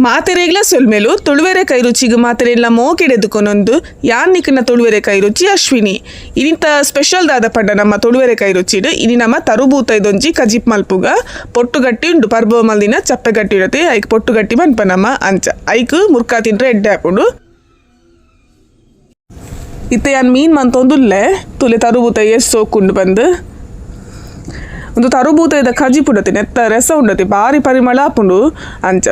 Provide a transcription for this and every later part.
ಮಾತೆರೆಗ್ಲ ಸೊಲ್ಮೆಲು ತುಳುವೆರೆ ಕೈರುಚಿಗ್ ಮಾತೆರೆಗ್ಲ ಮೋಕೆಡೆದುಕೊನೊಂದು ಯಾನ್ ನಿಕ್ನ ತುಳುವೆರೆ ಕೈರುಚಿ ಅಶ್ವಿನಿ. ಇನಿತ ಸ್ಪೆಷಲ್ ದಾದ ಪಂಡ ನಮ್ಮ ತುಳುವೆರೆ ಕೈರುಚಿಡ್ ಇನಿ ನಮ್ಮ ತರುಬೂತ ಇದೊಂಜಿ ಕಜಿಪ್ ಮಲ್ಪುಗ. ಪೊಟ್ಟು ಗಟ್ಟಿ ಉಂಡು ಪರ್ಬೊ ಮಲ್ದಿನ ಚಪ್ಪೆ ಗಟ್ಟಿ ಇರತ್ತೆ ಐಕ್ ಪೊಟ್ಟು ಗಟ್ಟಿ ಮನ್ಪ ನಮ್ಮ ಅಂಚ ಐಕ್ ಮುರ್ಕಾ ತಿಂಡ್ರೆ ಎಡ್ಡೆ ಆಪುಂಡು. ಇತ್ತೆ ಯಾನ್ ಮೀನ್ ಮಂತೊಂದುಲ್ಲೆ ತುಲೆ ತರುಬೂತ ಏಸ್ ಸೋಕುಂಡು ಬಂದು ಒಂದು ತರುಬೂತ ಇದ ಕಜಿಪುಡತೆ ನೆತ್ತ ರಸ ಉಂಡತೆ ಬಾರಿ ಪರಿಮಳ ಆಪುಂಡು ಅಂಚ.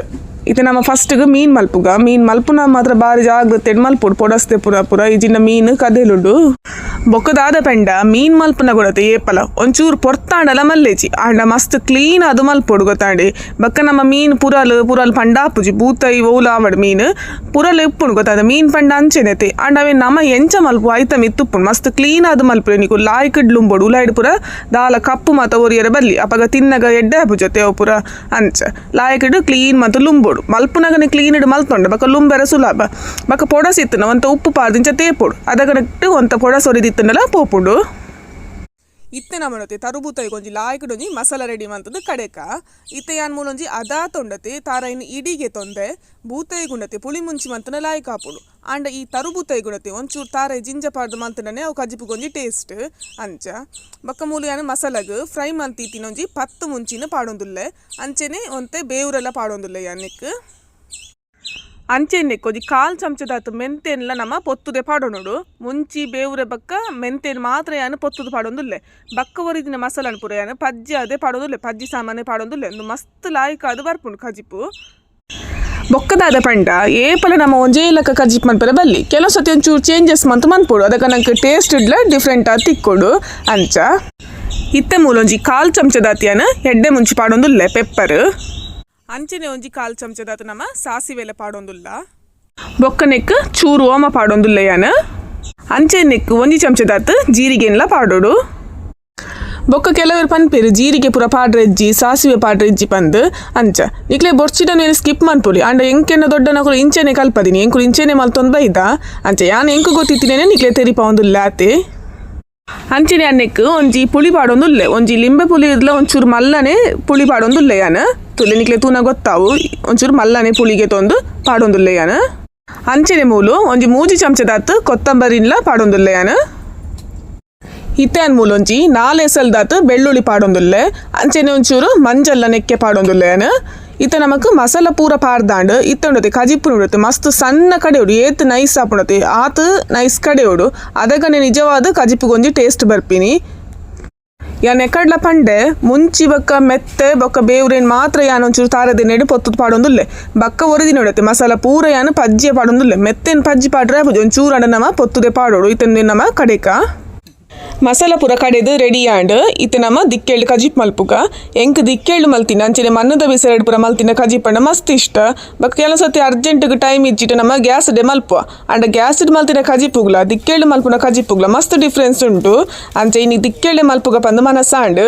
ಇತ್ತೆ ನಮ್ಮ ಫಸ್ಟ್ಗೆ ಮೀನ್ ಮಲ್ಪುಗ. ಮೀನ್ ಮಲ್ಪುನ ಮಾತ್ರ ಬಾರಿ ಜಾಗ್ರತೆ ಮಲ್ಪುಡು ಪೊಡಸ್ತೆ ಪುರ ಪುರ ಇಜಿನ ಮೀನ್ ಕದೆಲುಂಡು. ಬೊಕ್ಕದಾದ ಪಂಡ ಮೀನ್ ಮಲ್ಪುನ ಕೊಡತೆ ಏಪಲ ಒಂಚೂರು ಪೊರ್ತಾಂಡಲ ಮಲ್ಲೇಜಿ ಆಂಡ ಮಸ್ತ್ ಕ್ಲೀನ್ ಅದು ಮಲ್ಪೊಡು ಗೊತ್ತಾಂಡಿ. ಬೊಕ್ಕ ನಮ್ಮ ಮೀನ್ ಪುರಲ್ ಪುರಲ್ ಪಂಡ ಆಪುಜಿ ಬೂತೈ ಓಲ ಆವಡ್ ಮೀನ್ ಪುರಲ್ ಇಪ್ಪುಂಡು ಗೊತ್ತಾದ ಮೀನ್ ಪಂಡ ಅಂಚೆನೆತೆ ಆಂಡ ಅವೆ ನಮ ಎಂಚ ಮಲ್ಪು ಐತ ಮಿತ್ತುಪ್ಪುಂಡು ಮಸ್ತ್ ಕ್ಲೀನ್ ಅದು ಮಲ್ಪುಲೆ ನಿಕು ಲಾಯ್ಕ್ ಲುಂಬೊಡು ಉಲಾಯ್ಡ್ ಪುರ ದಾಲ ಕಪ್ಪು ಮಾತ ಒರಿಯರ ಬಲ್ಲಿ ಅಪಗ ತಿನ್ನಗ ಎಡ್ಡೆ ಆಪುಜತೆ ಅವು ಪುರ ಅಂಚ ಲಾಯ್ಕ್ಡ್ ಕ್ಲೀನ್ ಮತ್ತು ಲುಂಬೊಡು ಮಲ್ಪುನಗನೆ ಕ್ಲೀನ್ ಇಡ್ ಮಲ್ತೊಂಡ ಬೊಕ್ಕ ಲುಂಬೆರ ಸುಲಭ. ಬೊಕ್ಕ ಪೊಡಸ್ ಇತ್ತುಂಡ ಒಂತ ಉಪ್ಪು ಪಾಡ್ದಿಂಚ ತೇಪೊಡು ಅದಗನಟ್ಟು ಒಂತ ಪೊಡಸ್ ಒರಿದಿತ್ತುಂಡಲ ಪೋಪುಂಡು. ಇತ್ತೆ ನಮನೊತೆ ತರುಬೂತೈಗ್ ಒಂಜಿ ಲಾಯ್ಕ್ಡ್ ಒಂಜಿ ಮಸಾಲ ರೆಡಿ ಮಂತುದು ಕಡೆಕ ಇತ್ತೆ ಯಾನ್ ಮೂಲೊಂಜಿ ಅದಾ ತೊಂಡತೆ ತಾರೈನ್ ಇಡಿಗೆ ತೊಂದೆ ಬೂತೈಗುಂಡತೆ ಪುಳಿ ಮುಂಚಿ ಮಂತುನ ಲಾಯ್ಕ್ ಆಪುಂಡು. ಆಂಡ ಈ ತರುಬೂತೈಗುಂಡತೆ ಒಂಚೂರು ತಾರೈ ಜಿಂಜ ಪಾಡ್ದು ಮಂತುಂಡನೆ ಅವು ಕಜಿಪುಗೊಂಜಿ ಟೇಸ್ಟ್ ಅಂಚ. ಬೊಕ್ಕ ಮೂಲು ಯಾನ್ ಮಸಾಲಗ್ ಫ್ರೈ ಮಂತಿತ್ತಿನೊಂಜಿ 10 ಮುಂಚಿನ ಪಾಡೊಂದುಲ್ಲೆ ಅಂಚೆನೆ ಒಂತೆ ಬೇವುರೆಲ್ಲ ಪಾಡೊಂದುಲ್ಲೆ ಯಾನ್ ನೆಕ್ಕ್. ಅಂಚೆನೆ ಒಂಜಿ ಕಾಲ್ ಚಮಚದಾತ್ ಮೆಂತೆನ್ಲ ನಮ್ಮ ಪೊತ್ತುದೆ ಪಾಡೊನೊಡು. ಮುಂಚಿ ಬೇವುರೆ ಬೊಕ್ಕ ಮೆಂತೆನ್ ಮಾತ್ರ ಯಾನ್ ಪೊತ್ತುದು ಪಾಡೊಂದುಲ್ಲೆ. ಬೊಕ್ಕ ಒರಿದಿನ ಮಸಾಲನ್ ಪೂರ ಯಾನ್ ಪಜ್ಜಿ ಅದೇ ಪಾಡೊಂದುಲ್ಲೆ ಪಜ್ಜಿ ಸಾಮಾನೆ ಪಾಡೊಂದುಲ್ಲೆ ಉಂದು ಮಸ್ತ್ ಲಾಯ್ಕ್ ಆದ್ ಬರ್ಪುಂಡು ಕಜಿಪು. ಬೊಕ್ಕದಾದ ಪಂಡ ಏಪಲ ನಮ್ಮ ಒಂಜೇ ಲೆಕ್ಕ ಕಜಿಪ್ ಮನ್ಪೆರೆ ಬಲ್ಲಿ ಕೆಲವು ಸತಿ ಒಂಚೂರು ಚೇಂಜಸ್ ಮಂತ್ ಮನ್ಪೊಡು ಅದಕ್ಕೆ ನಂಗೆ ಟೇಸ್ಟ್ ಇಡ್ಲ ಡಿಫ್ರೆಂಟ್ ಆದ್ ತಿಕ್ಕೊಡು ಅಂಚ. ಇತ್ತೆ ಮೂಲೊಂಜಿ ಕಾಲ್ ಚಮಚದಾತ್ ಯಾನ್ ಎಡ್ಡೆ ಮುಂಚಿ ಪಾಡೊಂದುಲ್ಲೆ ಪೆಪ್ಪರ್. ಅಂಚನೆ ಒಂಜಿ ಕಾಲ್ ಚಮಚದಾತ್ ನಮ್ಮ ಸಾಸಿವೆಲ ಪಾಡೊಂದುಲ್ಲ. ಬೊಕ್ಕನೆಕ್ ಚೂರು ಓಮ ಪಾಡೊಂದುಲ್ಲೆ ಯಾನ್. ಅಂಚೆನೆಕ್ ಒಂಜಿ ಚಮಚದಾತ್ ಜೀರಿಗೆನ್ಲ ಪಾಡೊಡು. ಬೊಕ್ಕ ಕೆಲವರು ಪನ್ಪೆರು ಜೀರಿಗೆ ಪೂರ ಪಾಡ್ರೆಜ್ಜಿ ಸಾಸಿವೆ ಪಾಡ್ರೆಜ್ಜಿ ಪಂದ್ ಅಂಚ ನಿಕ್ಲೆ ಬೊರ್ಚಿಡನ್ ಸ್ಕಿಪ್ ಮನ್ಪೊಲಿ ಆಂಡ ಎಂಕೆನ ದೊಡ್ಡನಕುಲು ಇಂಚೆನೆ ಕಲ್ಪದಿನಿ ಎಂಕುಲು ಇಂಚೆನೆ ಮಲ್ತೊಂದು ಬೈದ ಅಂಚ ಯಾನ್ ಎಂಕು ಗೊತ್ತಿತ್ತಿನೇನೆ ನಿಕ್ಲೆ ತೆರಿಪಾವೊಂದುಲ್ಲೆ ಆತೆ. ಅಂಚೆನೆ ಅನ್ನೆಕ್ ಒಂಜಿ ಪುಳಿ ಪಾಡೊಂದುಲ್ಲೆ ಒಂಜಿ ಲಿಂಬೆ ಪುಳಿ ಇರ್ಲ ಒಂಚೂರು ಮಲ್ಲನೆ ಪುಳಿ ಪಾಡೊಂದುಲ್ಲೆ ಯಾನ್ ತುಲೆ ನಿಕ್ಲೆ ತೂನ ಗೊತ್ತಾವು ಒಂಚೂರು ಮಲ್ಲನೆ ಪುಳಿಗೆ ತೊಂದು ಪಾಡೊಂದುಲ್ಲೆ ಯಾನ್. ಅಂಚೆನೆ ಮೂಲು ಒಂಜಿ ಮೂಜಿ ಚಮಚದಾತ್ ಕೊತ್ತಂಬರಿನ್ಲ ಪಾಡೊಂದುಲ್ಲೆ ಯಾನ್. ಇತ್ತೆ ಅನ್ ಮೂಲೊಂಜಿ 4 ಎಸಲ್ದಾತ್ ಬೆಳ್ಳುಳ್ಳಿ ಪಾಡೊಂದುಲ್ಲೆ ಅಂಚೆನೆ ಒಂಚೂರು ಮಂಜಲ್ಲ ನೆಕ್ಕೆ ಪಾಡೊಂದುಲ್ಲೆ ಯಾನ್. ಇತ್ತೆ ನಮಕ್ ಮಸಾಲ ಪೂರ ಪಾಡ್ದಾಂಡ್ ಇತ್ತೆ ಉಂಡತೆ ಕಜಿಪು ಉಂಡತೆ ಮಸ್ತ್ ಸಣ್ಣ ಕಡೆಯೋಡು ಏತ್ ನೈಸ್ ಆಪುಂಡತೆ ಆತ್ ನೈಸ್ ಕಡೆಯೋಡು ಅದಗನೆ ನಿಜವಾದ ಕಜಿಪುಗೊಂಜಿ ಟೇಸ್ಟ್ ಬರ್ಪಿನಿ. ಯಾನ್ ಎಕಡ್ಲ ಪಂಡೆ ಮುಂಚಿ ಬೊಕ್ಕ ಮೆತ್ತೆ ಬೊಕ್ಕ ಬೇವುರೇನ್ ಮಾತ್ರ ಯಾನ್ ಒಂಚೂರು ತಾರದಿನೆಡ್ ಪೊತ್ತುದು ಪಾಡೊಂದುಲ್ಲೆ. ಬೊಕ್ಕ ಒರಿದಿನ ಉಂಡತೆ ಮಸಾಲ ಪೂರ ಯಾನ್ ಪಜ್ಜಿಯ ಪಾಡೊಂದುಲ್ಲೆ ಮೆತ್ತೆನ್ ಪಜ್ಜಿ ಪಾಡ್ರೆ ಒಂಚೂರು ಅಂಡ ನಮ ಪೊತ್ತುದೆ ಪಾಡೋಡು ಇತ್ತೆ ನಮ ಕಡೆಕ ಮಸಾಲ ಪೂರ ಕಡೆದು ರೆಡಿ ಆಂಡ್. ಇತ್ತೆ ನಮ ದಿಕ್ಕೆಳ್ ಕಜಿಪ್ ಮಲ್ಪುಗ. ಎಂಕ್ ದಿಕ್ಕೆಳ್ ಮಲ್ತಿನ ಅಂಚೆನೆ ಮಣ್ಣದ ಬಿಸಲೆಡ್ ಪೂರ ಮಲ್ತಿನ ಕಜಿಪಂಡ ಮಸ್ತ್ ಇಷ್ಟ. ಬೊಕ್ಕ ಕೆಲವು ಸತಿ ಅರ್ಜೆಂಟ್ಗ್ ಟೈಮ್ ಇಜ್ಜಿಟ ನಮ ಗ್ಯಾಸ್ ಡೆ ಮಲ್ಪುವ. ಆಂಡ ಗ್ಯಾಸ್ ಡ್ ಮಲ್ತಿನ ಕಜಿಪುಗ್ಲ ದಿಕ್ಕೆಳ್ ಮಲ್ಪುನ ಕಜಿಪುಗ್ಲ ಮಸ್ತ್ ಡಿಫ್ರೆನ್ಸ್ ಉಂಟು. ಅಂಚೆ ಇನಿ ದಿಕ್ಕೆಳ್ಳೆ ಮಲ್ಪುಗ ಪಂದ್ ಮನಸಾಂಡ್.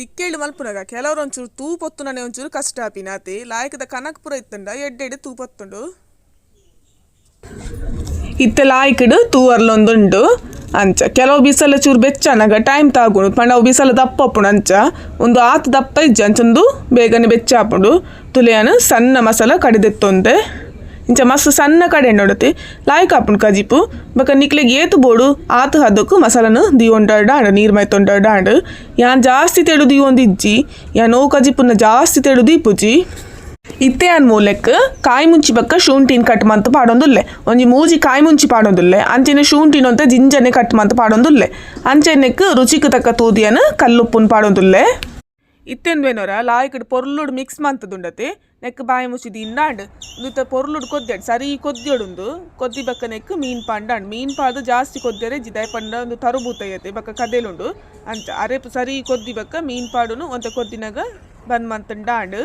ದಿಕ್ಕೆಳ್ ಮಲ್ಪುನಗ ಕೆಲವರು ಒಂಚೂರು ತೂ ಪೊತ್ತುನನೆ ಒಂಚೂರು ಕಷ್ಟ ಆಪಿನಾತೆ ಲಾಯ್ಕದ ಕನಕ್ ಪೂರ ಇತ್ತುಂಡ ಎಡ್ಡೆಡ್ ತೂ ಪೊತ್ತುಂಡು. ಇತ್ತೆ ಲಾಯ್ಕಡ್ ತೂ ಅರ್ಲೊಂದುಂಡು ಅಂಚ ಕೆಲವು ಬಿಸಲ ಚೂರು ಬೆಚ್ಚನಗ ಟೈಮ್ ತಾಗುಂಡು ಪಂಡ ಅವು ಬಿಸಲ ದಪ್ಪ ಆಪುಂಡು ಅಂಚ ಒಂದು ಆತ್ ದಪ್ಪ ಇಜ್ಜಿ ಅಂಚೊಂದು ಬೇಗನೆ ಬೆಚ್ಚ ಆಪುಂಡು. ತುಲೆಯಾನ ಸಣ್ಣ ಮಸಾಲ ಕಡೆದೆತ್ತೊಂದೆ ಇಂಚ ಮಸ್ತ್ ಸಣ್ಣ ಕಡೆ ನೋಡತೆ ಲಾಯ್ಕ್ ಆಪುಂಡು ಕಜಿಪು. ಬೊಕ್ಕ ನಿಕ್ಲೆಗ್ ಏತ್ ಬೋಡು ಆತ್ ಹದಕ್ಕು ಮಸಾಲನು ದೀವೊಂಡಾಂಡ್ ನೀರು ಮೈತೊಂಡಾಂಡ್. ಯಾನ್ ಜಾಸ್ತಿ ತೆಳು ದೀವೊಂದಿಜ್ಜಿ ಯಾನ್ ಓ ಕಜಿಪುನ ಜಾಸ್ತಿ ತೆಳು ದೀಪುಜಿ. ಇತ್ತೆ ಯಾನ್ ಮೂಲಕ್ ಕಾಯಿ ಮುಂಚಿ ಬೊಕ್ಕ ಶುಂಠಿನ್ ಕಟ್ ಮಂತ್ ಪಾಡೊಂದುಲ್ಲೆ. ಒಂಜಿ ಮೂಜಿ ಕಾಯಿ ಮುಂಚಿ ಪಾಡೊಂದುಲ್ಲೆ ಅಂಚೆನೆ ಶುಂಠಿನ್ ಒಂತೆ ಜಿಂಜನೆ ಕಟ್ ಮಂತ್ ಪಾಡೊಂದುಲ್ಲೆ. ಅಂಚೆನೆಕ್ ರುಚಿಕ್ ತಕ್ಕ ತೂದಿಯನ್ ಕಲ್ಲುಪ್ಪುನ್ ಪಾಡೊಂದುಲ್ಲೆ. ಇತ್ತೆಂದ್ವೇನೊರ ಲಾಯ್ಕಡ್ ಪೊರ್ಲುಡು ಮಿಕ್ಸ್ ಮಂತುದುಂಡತೆ ನೆಕ್ ಬಾಯಿ ಮುಚ್ಚಿ ದಿಂಡಾಂಡ್ ಉಂದುತ್ತ ಪೊರ್ಲುಡು ಕೊದ್ಯಡ್ ಸರಿ ಕೊದ್ಯೊಡುಂದು ಕೊದ್ದಿ ಬೊಕ್ಕ ನೆಕ್ ಮೀನ್ ಪಾಂಡಾಂಡ್ ಮೀನ್ ಪಾಡ್ದು ಜಾಸ್ತಿ ಕೊದ್ಯರೆ ಜಿದಾಯ್ ಪಂಡ ಒಂದು ತರುಬೂತೈಯತೆ ಬೊಕ್ಕ ಕದೆಲುಂಡು ಅಂಚ ಅರೆಪು ಸರಿ ಕೊದ್ದಿ ಬೊಕ್ಕ ಮೀನ್ ಪಾಡುನು ಒಂತೆ ಕೊದ್ದಿನಗ ಬಂದ್ ಮಂತುಂಡಾಂಡ್.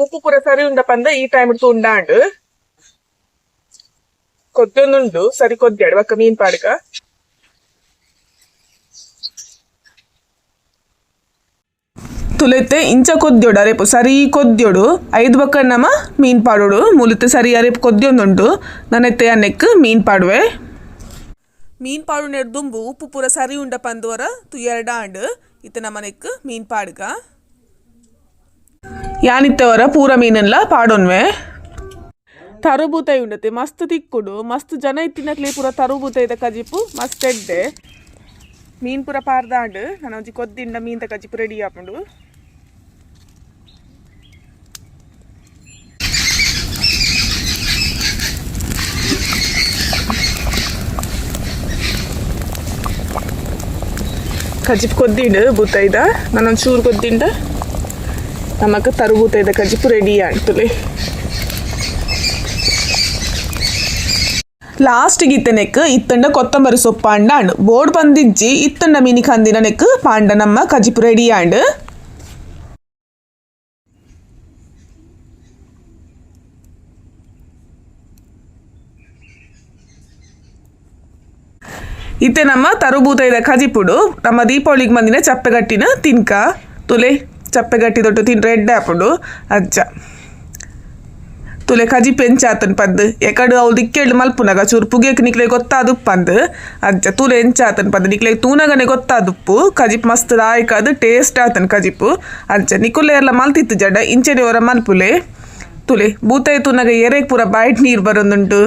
ಉಪ್ಪು ಪೂರ ಸರಿ ಉಂಡ ಪಂದ ಈ ಟೈಮ್ ಉಂಡಾಂಡ್ ಕೊದ್ದೊಂದುಂಡು ಸರಿ ಕೊದ್ಯಾಡು ಬೊಕ್ಕ ಮೀನ್ ಪಾಡ್ಕ. ತುಲೆತ್ತೆ ಇಂಚ ಕೊದ್ಯೋಡು ಅರೇಪು ಸರಿ ಕೊದ್ಯೋಡು ಐದು ಬಕ್ಕ ನಮ್ಮ ಮೀನು ಪಾಡೋಡು ಮೂಲತ್ತೆ ಸರಿ ಅರೇಪು ಕೊದ್ಯೊಂದುಂಟು ನನ್ನೆತ್ತೆ ಅನ್ನೆಕ್ ಮೀನು ಪಾಡುವೆ. ಮೀನು ಪಾಡು ದುಂಬು ಉಪ್ಪು ಪೂರ ಸರಿ ಉಂಡ ಪಂದುವರ ತುಯರ್ಡಾಂಡ್ ಇತ್ತ ನಮ್ಮನೆಕ್ ಮೀನು ಪಾಡ್ಗ ಯಾನಿತ್ತವರ ಪೂರ ಮೀನೆಲ್ಲ ಪಾಡೋನ್ವೆ. ತರುಬೂತಾಯಿ ಉಂಡತೆ ಮಸ್ತ್ ತಿಕ್ಕುಡು ಮಸ್ತ್ ಜನ ಇತ್ತಿನಕ್ಲೆ ಪೂರ ತರುಬೂತಾಯ್ದ ಕಜಿಪು ಮಸ್ತ್ ಎಡ್ಡೆ. ಮೀನು ಪೂರ ಪಾರ್ದಾಂಡ್ ನಾನು ಒಂಜಿ ಕೊದ್ದಿಂಡ ಮೀನ್ದ ಕಜಿಪು ರೆಡಿ ಆಪುಂಡು. ಕಜಿಪು ಕೊದ್ದಿಂಡು ಬೂತಾಯ್ದ ನಾನೊಂದು ಚೂರು ಕೊದ್ದಿಂಡ ನಮಕ್ ತರುಬೂತಾಯ್ದ ಕಜಿಪು ರೆಡಿ ಆಂಟುಲೆ. ಲಾಸ್ಟಿಗೆ ಇತ್ತನೆಕ್ ಇತ್ತಂಡ ಕೊತ್ತಂಬರಿ ಸೊಪ್ಪು ಅಂಡಾಂಡ್ ಬೋರ್ಡ್ ಬಂದಿಜ್ಜಿ ಇತ್ತಂಡ ಮಿನಿ ಕಂದಿನ ನೆಕ್ ಪಾಂಡ ನಮ್ಮ ಕಜಿಪು ರೆಡಿ ಆಂಡ್. ಇತ್ತೆ ನಮ್ಮ ತರುಬೂತೈದ ಕಜಿಪುಡು ನಮ್ಮ ದೀಪಾವಳಿಗೆ ಬಂದಿನ ಚಪ್ಪೆಗಟ್ಟಿನ ತಿನ್ಕ ತುಲೆ ಚಪ್ಪೆಗಟ್ಟಿ ದೊಡ್ಡ ತಿನ್ ರೆಡ್ ಆಪುಂಡು ಅಜ್ಜ ತುಲೆ ಕಜಿಪು ಎಂಚಾತನ್ ಪಂದ್ ಎಕಡು ಅವು ದಿಕ್ಕೆಳ್ಳು ಮಲ್ಪುನಗ ಚೂರು ಪುಗೆಕ್ ನಿಕ್ಲೆ ಗೊತ್ತಾದುಪ್ಪಂದ್ ಅಜ್ಜ ತುಲೆ ಎಂಚಾತನ್ ಪಂದ್ ನಿಕ್ಲೆ ತೂನಗನೆ ಗೊತ್ತಾದುಪ್ಪು ಕಜಿಪು ಮಸ್ತ್ ಲಾಯ್ಕಾದ್ ಟೇಸ್ಟ್ ಆತನ್ ಕಜಿಪು ಅಂಚ ನಿಕುಲೆ ಎಲ್ಲ ಮಲ್ತಿತ್ತು ಜಡ ಇಂಚನೆ ಅವರ ಮಲ್ಪುಲೆ. ತುಲೆ ಬೂತಾಯಿ ತೂನಗ ಎರೆಗ್ ಪೂರ ಬಾಯಿಟ್ ನೀರು ಬರೋದುಂಟು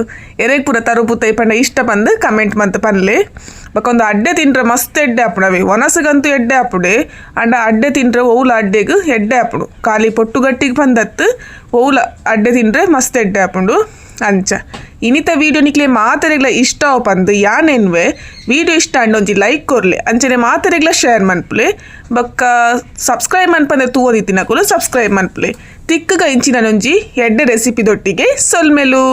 ಎರೆಗ್ ಪೂರ ತರು ಬೂತಾಯಿ ಪಂಡ ಇಷ್ಟ ಪಂದ್ ಕಮೆಂಟ್ ಮಂತ್ ಪನ್ಲೆ. ಬೊಕೊಂದು ಅಡ್ಡೆ ತಿಂಡ್ರೆ ಮಸ್ತ್ ಎಡ್ಡೆ ಆಪುಂಡು ಒನಸಗಂತೂ ಎಡ್ಡೆ ಆಪುಡೆ ಅಂಡ ಅಡ್ಡೆ ತಿಂಡ್ರೆ ಒವ್ಲ ಅಡ್ಡೆಗ್ ಎಡ್ಡೆ ಆಪುಂಡು ಖಾಲಿ ಪೊಟ್ಟು ಗಟ್ಟಿಗೆ ಪಂದತ್ತು ಒವ್ಲ ಅಡ್ಡೆ ತಿಂಡ್ರೆ ಮಸ್ತ್ ಎಡ್ಡೆ ಆಪುಂಡು ಅಂಚ. ಇನಿತ ವೀಡಿಯೋ ನಿಕ್ಲೆ ಮಾತೆರೆಗ್ಲ ಇಷ್ಟ ಪಂದ್ ಯಾನೆನ್ವೆ ವೀಡಿಯೋ ಇಷ್ಟ ಅಂಡ ಒಂಜಿ ಲೈಕ್ ಕೊರ್ಲೆ ಅಂಚನೆ ಮಾತೆರೆಗ್ಲ ಶೇರ್ ಮನ್ಪುಲೆ ಬೊಕ್ಕ ಸಬ್ಸ್ಕ್ರೈಬ್ ಮನ್ಪಂದೆ ತೂವೊಂದಿತ್ತಿನಕುಲು ಸಬ್ಸ್ಕ್ರೈಬ್ ಮನ್ಪುಲೆ. ತಿಕ್ಕುಗ ಇಂಚಿನ ಒಂಜಿ ಎಡ್ಡೆ ರೆಸಿಪಿ ದೊಟ್ಟಿಗೆ ಸೊಲ್ಮೆಲು.